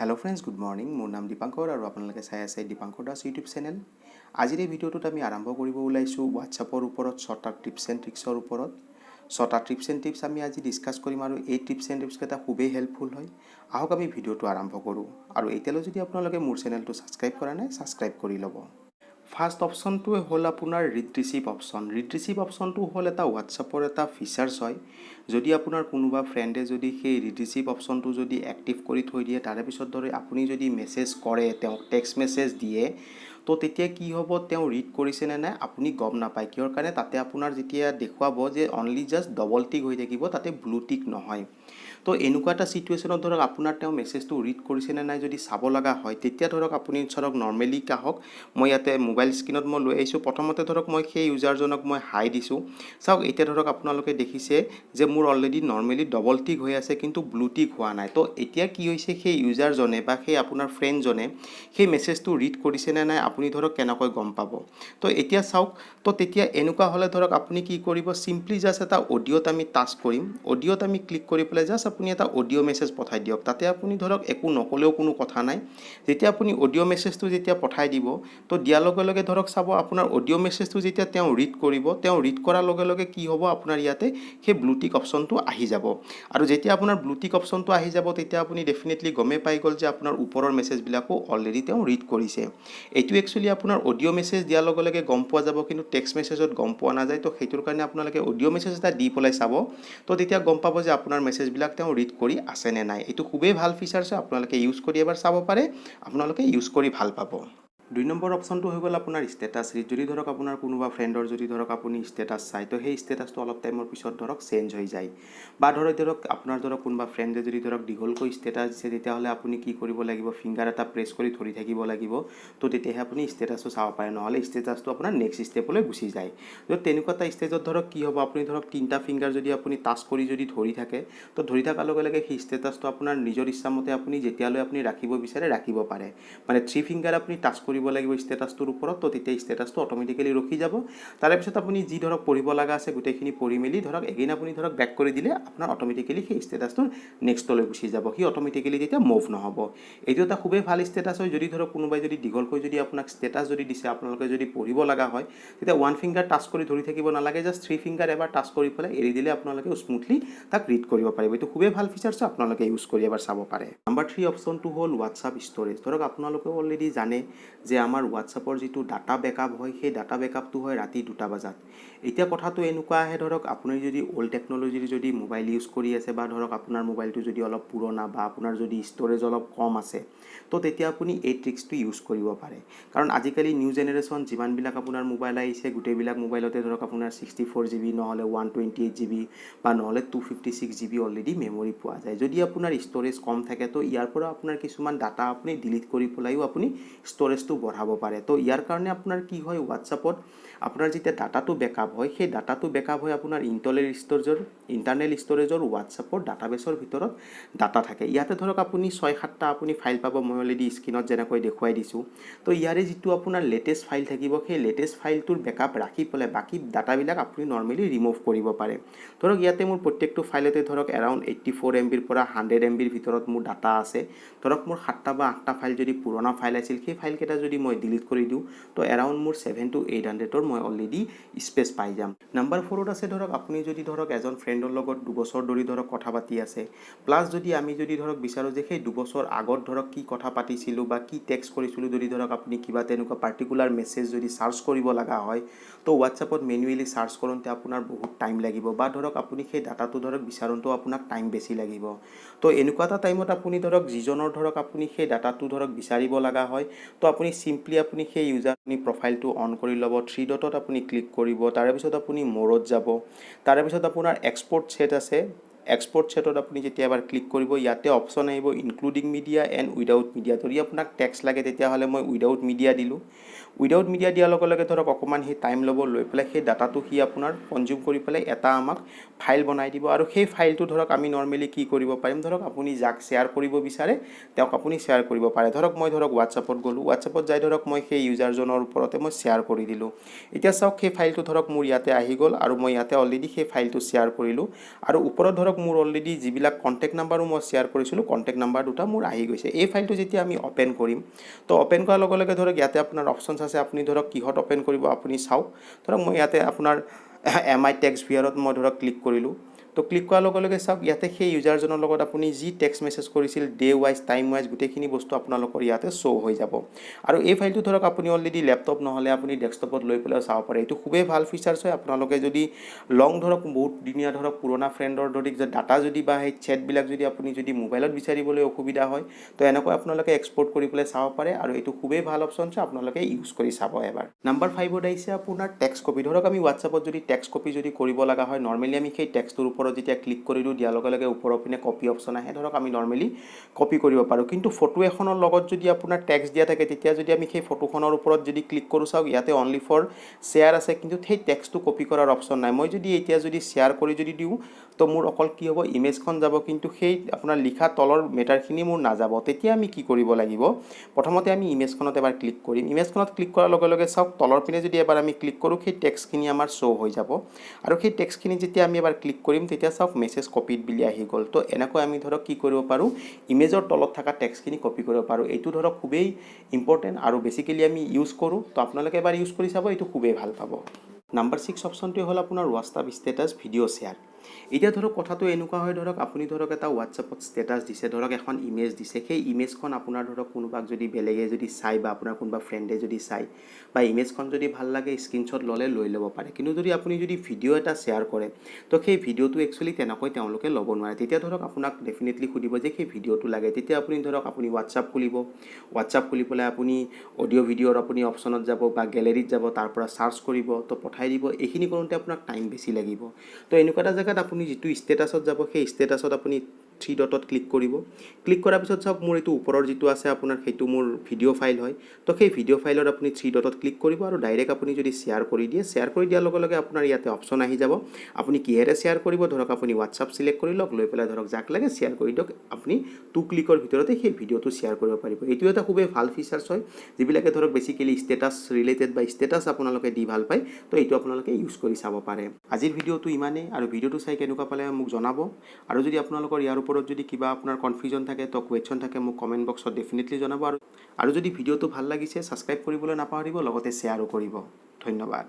Hello' friends, good morning. মোৰ নাম দীপাংকৰ আৰু আপোনালোকে চাই আছে দীপাংকৰ দাস ইউটিউব চেনেল। আজিৰ এই ভিডিঅ'টোত আমি আৰম্ভ কৰিব ওলাইছোঁ হোৱাটছআপৰ ওপৰত ছটা টিপছ এণ্ড ট্ৰিক্সৰ ওপৰত। ছটা টিপছ এণ্ড টিপছ আমি আজি ডিছকাছ কৰিম আৰু এই টিপছ এণ্ড টিপছকেইটা খুবেই হেল্পফুল হয়। আহক, আমি ভিডিঅ'টো আৰম্ভ কৰোঁ। আৰু এতিয়ালৈ যদি আপোনালোকে মোৰ চেনেলটো ছাবস্ক্ৰাইব কৰা নাই, ছাবস্ক্ৰাইব কৰি ল'ব। ফাৰ্ষ্ট অপশ্যনটোৱে হ'ল আপোনাৰ read receipt option. Read receipt অপশ্যনটো হ'ল এটা হোৱাটছআপৰ এটা ফিচাৰ্ছ হয়। যদি আপোনাৰ কোনোবা ফ্ৰেণ্ডে যদি সেই ৰিড ৰিচিভ অপশ্যনটো যদি এক্টিভ কৰি থৈ দিয়ে, তাৰে পিছত ধৰি আপুনি যদি মেছেজ কৰে, তেওঁক টেক্সট মেছেজ দিয়ে, তো তেতিয়া কি হ'ব? তেওঁ ৰিড কৰিছে নে নাই আপুনি গম নাপায়। কিহৰ কাৰণে? তাতে আপোনাৰ যেতিয়া দেখুৱাব যে অনলি জাষ্ট ডবল টিক হৈ থাকিব, তাতে ব্লু টিক নহয়। তো এনেকুৱা এটা চিটুৱেশ্যনত ধৰক আপোনাৰ তেওঁ মেছেজটো ৰিড কৰিছে নে নাই যদি চাব লগা হয়, তেতিয়া ধৰক আপুনি ধৰক নৰ্মেলি আহক, মই ইয়াতে মোবাইল স্ক্ৰীণত মই লৈ আহিছোঁ। প্ৰথমতে ধৰক মই সেই ইউজাৰজনক মই হাই দিছোঁ। চাওক, এতিয়া ধৰক আপোনালোকে দেখিছে যে মোৰ অলৰেডি নৰ্মেলি ডবল টিক হৈ আছে, কিন্তু ব্লু টিক হোৱা নাই। তো এতিয়া কি হৈছে, সেই ইউজাৰজনে বা সেই আপোনাৰ ফ্ৰেণ্ডজনে সেই মেছেজটো ৰিড কৰিছে নে নাই আপুনি ধৰক কেনেকৈ গম পাব? তো এতিয়া চাওক, তো তেতিয়া এনেকুৱা হ'লে ধৰক আপুনি কি কৰিব? চিম্পলি জাষ্ট এটা অডিঅ'ত আমি টাচ কৰিম। অডিঅ'ত আমি ক্লিক কৰি পেলাই জাষ্ট আপুনি এটা অডিঅ' মেছেজ পঠাই দিয়ক। তাতে আপুনি ধৰক একো নক'লেও কোনো কথা নাই। যেতিয়া আপুনি অডিঅ' মেছেজটো যেতিয়া পঠাই দিব, তো দিয়াৰ লগে লগে ধৰক চাব, আপোনাৰ অডিঅ' মেছেজটো যেতিয়া তেওঁ ৰিড কৰিব, তেওঁ ৰিড কৰাৰ লগে লগে কি হ'ব? আপোনাৰ ইয়াতে সেই ব্লুটিক অপশ্যনটো আহি যাব। আৰু যেতিয়া আপোনাৰ ব্লুটিক অপশ্যনটো আহি যাব, তেতিয়া আপুনি ডেফিনেটলি গমেই পাই গ'ল যে আপোনাৰ ওপৰৰ মেছেজবিলাকো অলৰেডি তেওঁ ৰিড কৰিছে। এইটো একচুৱেলি আপোনাৰ অডিঅ' মেছেজ দিয়াৰ লগে লগে গম পোৱা যাব, কিন্তু টেক্সট মেছেজত গম পোৱা নাযায়। তো সেইটোৰ কাৰণে আপোনালোকে অডিঅ' মেছেজ এটা দি পেলাই চাব। তো তেতিয়া গম পাব যে আপোনাৰ মেছেজবিলাক তেওঁ ৰিড কৰি আছে নে নাই। এইটো খুবেই ভাল ফিচাৰ্ছ হয়। আপোনালোকে ইউজ কৰি এবাৰ চাব পাৰে। আপোনালোকে ইউজ কৰি ভাল পাব। 2 নম্বৰ অপশ্যনটো হৈ গ'ল আপোনাৰ ষ্টেটাছ ৰিড। যদি ধৰক আপোনাৰ কোনোবা ফ্ৰেণ্ডৰ যদি ধৰক আপুনি ষ্টেটাছ চায়, তো সেই ষ্টেটাছটো অলপ টাইমৰ পিছত ধৰক চেঞ্জ হৈ যায়। বা ধৰক আপোনাৰ ধৰক কোনোবা ফ্ৰেণ্ডে যদি ধৰক দীঘলকৈ ষ্টেটাছ দিছে, তেতিয়াহ'লে আপুনি কি কৰিব লাগিব? ফিংগাৰ এটা প্ৰেছ কৰি ধৰি থাকিব লাগিব। তো তেতিয়াহে আপুনি ষ্টেটাছটো চাব পাৰে, নহ'লে ষ্টেটাছটো আপোনাৰ নেক্সট ষ্টেপলৈ গুচি যায়। তো তেনেকুৱা এটা ষ্টেজত ধৰক কি হ'ব? আপুনি ধৰক তিনিটা ফিংগাৰ যদি আপুনি টাচ কৰি যদি ধৰি থাকে, তো ধৰি থকাৰ লগে লগে সেই ষ্টেটাছটো আপোনাৰ নিজৰ ইচ্ছামতে আপুনি যেতিয়ালৈ আপুনি ৰাখিব বিচাৰে ৰাখিব পাৰে। মানে থ্ৰী ফিংগাৰ আপুনি টাচ কৰিব লাগিব ষ্টেটাছটোৰ ওপৰত। তো তেতিয়া ষ্টেটাছটো অট'মেটিকেলি ৰখি যাব। তাৰে পিছত আপুনি যি ধৰক পঢ়িব লগা আছে, গোটেইখিনি পঢ়ি মেলি ধৰক এগেইন আপুনি ধৰক বেক কৰি দিলে আপোনাৰ অট'মেটিকেলি সেই ষ্টেটাছটো নেক্সটলৈ গুচি যাব। সি অট'মেটিকেলি তেতিয়া মুভ নহ'ব। এইটো এটা খুবেই ভাল ষ্টেটাছ হয়। যদি ধৰক কোনোবাই যদি দীঘলকৈ যদি আপোনাক ষ্টেটাছ যদি দিছে, আপোনালোকে যদি পঢ়িব লগা হয়, তেতিয়া ওৱান ফিংগাৰ টাচ কৰি ধৰি থাকিব নালাগে। জাষ্ট থ্ৰী ফিংগাৰ এবাৰ টাচ কৰি পেলাই এৰি দিলে আপোনালোকে স্মুথলি তাক ৰিড কৰিব পাৰিব। এইটো খুবেই ভাল ফিচাৰ্ছ, আপোনালোকে ইউজ কৰি এবাৰ চাব পাৰে। নাম্বাৰ 3 অপশ্যনটো হ'ল হোৱাটছআপ ষ্ট'ৰেজ। ধৰক আপোনালোকেও অলৰেডি জানে যে আমাৰ হোৱাটছআপৰ যিটো ডাটা বেকআপ হয়, সেই ডাটা বেকআপটো হয় ৰাতি 2টা বজাত। এতিয়া কথাটো এনেকুৱা আহে, ধৰক আপুনি যদি অ'ল্ড টেকন'লজিৰ যদি মোবাইল ইউজ কৰি আছে বা ধৰক আপোনাৰ মোবাইলটো যদি অলপ পুৰণা বা আপোনাৰ যদি ষ্ট'ৰেজ অলপ কম আছে, তো তেতিয়া আপুনি এই ট্ৰিক্সটো ইউজ কৰিব পাৰে। কাৰণ আজিকালি নিউ জেনেৰেশ্যন যিমানবিলাক আপোনাৰ মোবাইল আহিছে, গোটেইবিলাক মোবাইলতে ধৰক আপোনাৰ 64 জিবি, নহ'লে 128 জিবি বা নহ'লে 256 GB already memory পোৱা যায়। যদি আপোনাৰ ষ্ট'ৰেজ কম থাকে, তো ইয়াৰ পৰা আপোনাৰ কিছুমান ডাটা আপুনি ডিলিট কৰি পেলাইও আপুনি ষ্ট'ৰেজটো বঢ়াব পাৰে। তো ইয়াৰ কাৰণে আপোনাৰ কি হয়, হোৱাটছআপত আপোনাৰ যেতিয়া ডাটাটো বেকআপ হয়, সেই ডাটাটো বেকআপ হয় আপোনাৰ ইণ্টাৰনেল ষ্ট'ৰেজৰ হোৱাটছআপৰ ডাটাবেছৰ ভিতৰত ডাটা থাকে। ইয়াতে ধৰক আপুনি ছয় সাতটা আপুনি ফাইল পাব, মই অলৰেডি স্ক্ৰীণত যেনেকৈ দেখুৱাই দিছোঁ। তো ইয়াৰে যিটো আপোনাৰ লেটেষ্ট ফাইল থাকিব, সেই লেটেষ্ট ফাইলটোৰ বেকআপ ৰাখি পেলাই বাকী ডাটাবিলাক আপুনি নৰ্মেলি ৰিমুভ কৰিব পাৰে। ধৰক ইয়াতে মোৰ প্ৰত্যেকটো ফাইলতে ধৰক এৰাউণ্ড 84 এমবিৰ পৰা 100 এমবিৰ ভিতৰত মোৰ ডাটা আছে। ধৰক মোৰ সাতটা বা আঠটা ফাইল যদি পুৰণা ফাইল আছিল, সেই ফাইলকেইটা যদি মই ডিলিট কৰি দিওঁ, তো এৰাউণ্ড মোৰ 7 টু 8 হাণ্ড্ৰেডৰ মই অলৰেডি স্পেচ পাই যাম। নাম্বাৰ 4ত আছে, ধৰক আপুনি যদি ধৰক এজন ফ্ৰেণ্ডৰ লগত 2 বছৰ ধৰি ধৰক কথা পাতি আছে, প্লাছ যদি আমি যদি ধৰক বিচাৰোঁ যে সেই 2 বছৰ আগত ধৰক কি কথা পাতিছিলোঁ বা কি টেক্সট কৰিছিলোঁ, যদি ধৰক আপুনি কিবা তেনেকুৱা পাৰ্টিকুলাৰ মেছেজ যদি চাৰ্চ কৰিব লগা হয়, তো হোৱাটছএপত মেনুৱেলি চাৰ্চ কৰোঁতে আপোনাৰ বহুত টাইম লাগিব বা ধৰক আপুনি সেই ডাটাটো ধৰক বিচাৰোঁতেও আপোনাক টাইম বেছি লাগিব। তো এনেকুৱা এটা টাইমত আপুনি ধৰক যিজনৰ ধৰক আপুনি সেই ডাটাটো ধৰক বিচাৰিব লগা হয়, তো আপুনি চিম্পলি আপুনি সেই ইউজাৰ আপুনি প্ৰফাইলটো অন কৰি ল'ব। থ্ৰী ডটত আপুনি ক্লিক কৰিব। তাৰে পিছত আপুনি ম'ৰত যাব। তাৰে পিছত আপোনাৰ এক্সপৰ্ট চেট আছে। এক্সপৰ্ট চেটত আপুনি যেতিয়া এবাৰ ক্লিক কৰিব, ইয়াতে অপশ্যন আহিব including media and without media. যদি আপোনাক টেক্সট লাগে, তেতিয়াহ'লে মই উইদাউট মিডিয়া দিলোঁ। উইদাউট মিডিয়া দিয়াৰ লগে লগে ধৰক অকণমান সি টাইম ল'ব, লৈ পেলাই সেই ডাটাটো সি আপোনাৰ কনজিউম কৰি পেলাই এটা আমাক ফাইল বনাই দিব। আৰু সেই ফাইলটো ধৰক আমি নৰ্মেলি কি কৰিব পাৰিম? ধৰক আপুনি যাক শ্বেয়াৰ কৰিব বিচাৰে, তেওঁক আপুনি শ্বেয়াৰ কৰিব পাৰে। ধৰক মই ধৰক হোৱাটছআপত গ'লোঁ। হোৱাটছআপত যাই ধৰক মই সেই ইউজাৰজনৰ ওপৰতে মই শ্বেয়াৰ কৰি দিলোঁ। এতিয়া চাওক, সেই ফাইলটো ধৰক মোৰ ইয়াতে আহি গ'ল আৰু মই ইয়াতে অলৰেডি সেই ফাইলটো শ্বেয়াৰ কৰিলোঁ। আৰু ওপৰত ধৰক ধৰক মোৰ অলৰেডি যিবিলাক কণ্টেক্ট নাম্বাৰো মই শ্বেয়াৰ কৰিছিলোঁ, কণ্টেক্ট নাম্বাৰ দুটা মোৰ আহি গৈছে। এই ফাইলটো যেতিয়া আমি অ'পেন কৰিম, তো অ'পেন কৰাৰ লগে লগে ধৰক ইয়াতে আপোনাৰ অপশ্যনছ আছে। আপুনি ধৰক কিহত অ'পেন কৰিব আপুনি চাওক। ধৰক মই ইয়াতে আপোনাৰ এম আই টেক্সট ভিউৱাৰত মই ধৰক ক্লিক কৰিলোঁ। তো ক্লিক কৰাৰ লগে লগে চাওক, ইয়াতে সেই ইউজাৰজনৰ লগত আপুনি যি টেক্সট মেছেজ কৰিছিল, ডে ৱাইজ, টাইম ৱাইজ গোটেইখিনি বস্তু আপোনালোকৰ ইয়াতে শ্ব' হৈ যাব। আৰু এই ফাইলটো ধৰক আপুনি অলৰেডি লেপটপ নহ'লে আপুনি ডেস্কটপত লৈ পেলাই চাব পাৰে। এইটো খুবেই ভাল ফিচাৰ্ছ হয়। আপোনালোকে যদি লং ধৰক বহুত দিনীয়া ধৰক পুৰণা ফ্ৰেণ্ডৰ যদি ডাটা যদি বা সেই চেটবিলাক যদি আপুনি যদি মোবাইলত বিচাৰিবলৈ অসুবিধা হয়, তো এনেকৈ আপোনালোকে এক্সপৰ্ট কৰি পেলাই চাব পাৰে। আৰু এইটো খুবেই ভাল অপশ্যন আছে, আপোনালোকে ইউজ কৰি চাব এবাৰ। নাম্বাৰ 5ত আহিছে আপোনাৰ টেক্সট কপি। ধৰক আমি হোৱাটছএপত যদি টেক্সট কপি যদি কৰিব লগা হয়, নৰ্মেলি আমি সেই টেক্সটটোৰ ওপৰত যেতিয়া ক্লিক কৰি দিওঁ, দিয়াৰ লগে লগে ওপৰৰ পিনে কপি অপশ্যন আহে। ধৰক আমি নৰ্মেলি কপি কৰিব পাৰোঁ। কিন্তু ফটো এখনৰ লগত যদি আপোনাৰ টেক্সট দিয়া থাকে, তেতিয়া যদি আমি সেই ফটোখনৰ ওপৰত যদি ক্লিক কৰোঁ, চাওক ইয়াতে অনলি ফৰ শ্বেয়াৰ আছে, কিন্তু সেই টেক্সটটো কপি কৰাৰ অপশ্যন নাই। মই যদি এতিয়া যদি শ্বেয়াৰ কৰি যদি দিওঁ, তো মোৰ অকল কি হ'ব? ইমেজখন যাব, কিন্তু সেই আপোনাৰ লিখা তলৰ মেটাৰখিনি মোৰ নাযাব। তেতিয়া আমি কি কৰিব লাগিব? প্ৰথমতে আমি ইমেজখনত এবাৰ ক্লিক কৰিম। ইমেজখনত ক্লিক কৰাৰ লগে লগে চাওক, তলৰ পিনে যদি এবাৰ আমি ক্লিক কৰোঁ, সেই টেক্সটখিনি আমাৰ শ্ব' হৈ যাব। আৰু সেই টেক্সটখিনি যেতিয়া আমি এবাৰ ক্লিক কৰিম, তেতিয়া চাওক মেছেজ কপিড বুলি আহি গ'ল। তো এনেকৈ আমি ধৰক কি কৰিব পাৰোঁ? ইমেজৰ তলত থকা টেক্সটখিনি কপি কৰিব পাৰোঁ। এইটো ধৰক খুবেই ইম্পৰ্টেণ্ট আৰু বেচিকেলি আমি ইউজ কৰোঁ। তো আপোনালোকে এবাৰ ইউজ কৰি চাব, এইটো খুবেই ভাল পাব। নাম্বাৰ 6 অপশ্যনটোৱে হ'ল আপোনাৰ হোৱাটছআপ ষ্টেটাছ ভিডিঅ' শ্বেয়াৰ। এতিয়া ধৰক কথাটো এনেকুৱা হয়, ধৰক আপুনি ধৰক এটা হোৱাটছএপত ষ্টেটাছ দিছে, ধৰক এখন ইমেজ দিছে। সেই ইমেজখন আপোনাৰ ধৰক কোনোবাক যদি বেলেগে যদি চাই বা আপোনাৰ কোনোবা ফ্ৰেণ্ডে যদি চায় বা ইমেজখন যদি ভাল লাগে, স্ক্ৰীনশ্বট ল'লে লৈ ল'ব পাৰে। কিন্তু যদি আপুনি যদি ভিডিঅ' এটা শ্বেয়াৰ কৰে, তো সেই ভিডিঅ'টো একচুৱেলি তেনেকৈ তেওঁলোকে ল'ব নোৱাৰে। তেতিয়া ধৰক আপোনাক ডেফিনেটলি সুধিব যে সেই ভিডিঅ'টো লাগে। তেতিয়া আপুনি ধৰক আপুনি হোৱাটছআপ খুলিব। হোৱাটছআপ খুলি পেলাই আপুনি অডিঅ' ভিডিঅ'ৰ আপুনি অপশ্যনত যাব বা গেলেৰীত যাব, তাৰ পৰা চাৰ্চ কৰিব, তো পঠাই দিব। এইখিনি কৰোঁতে আপোনাক টাইম বেছি লাগিব। তো এনেকুৱা এটা জেগাত আপুনি যিটো ষ্টেটাছত যাব, সেই ষ্টেটাছত আপুনি থ্ৰী ডটত ক্লিক কৰিব। ক্লিক কৰাৰ পিছত চাওক, মোৰ এইটো ওপৰৰ যিটো আছে আপোনাৰ, সেইটো মোৰ ভিডিঅ' ফাইল হয়। তো সেই ভিডিঅ' ফাইলত আপুনি থ্ৰী ডটত ক্লিক কৰিব আৰু ডাইৰেক্ট আপুনি যদি শ্বেয়াৰ কৰি দিয়ে, শ্বেয়াৰ কৰি দিয়াৰ লগে লগে আপোনাৰ ইয়াতে অপশ্যন আহি যাব, আপুনি কিহেৰে শ্বেয়াৰ কৰিব। ধৰক আপুনি হোৱাটছআপ চিলেক্ট কৰি লওক, লৈ পেলাই ধৰক যাক লাগে শ্বেয়াৰ কৰি দিয়ক। আপুনি টু ক্লিকৰ ভিতৰতে সেই ভিডিঅ'টো শ্বেয়াৰ কৰিব পাৰিব। এইটো এটা খুবেই ভাল ফিচাৰ্ছ হয়। যিবিলাকে ধৰক বেচিকেলি ষ্টেটাছ ৰিলেটেড বা ষ্টেটাছ আপোনালোকে দি ভাল পায়, তো এইটো আপোনালোকে ইউজ কৰি চাব পাৰে। আজিৰ ভিডিঅ'টো ইমানেই। আৰু ভিডিঅ'টো চাই কেনেকুৱা পালে মোক জনাব। আৰু যদি আপোনালোকৰ ইয়াৰ ওপৰত যদি কিবা আপোনাৰ কনফিউজন থাকে, তো কুৱেশ্যন থাকে, মোক কমেণ্ট বক্সত ডেফিনেটলি জনাব। আৰু যদি ভিডিঅ'টো ভাল লাগিছে, ছাবস্ক্ৰাইব কৰিবলৈ নাপাহৰিব, লগতে শ্বেয়াৰো কৰিব। ধন্যবাদ।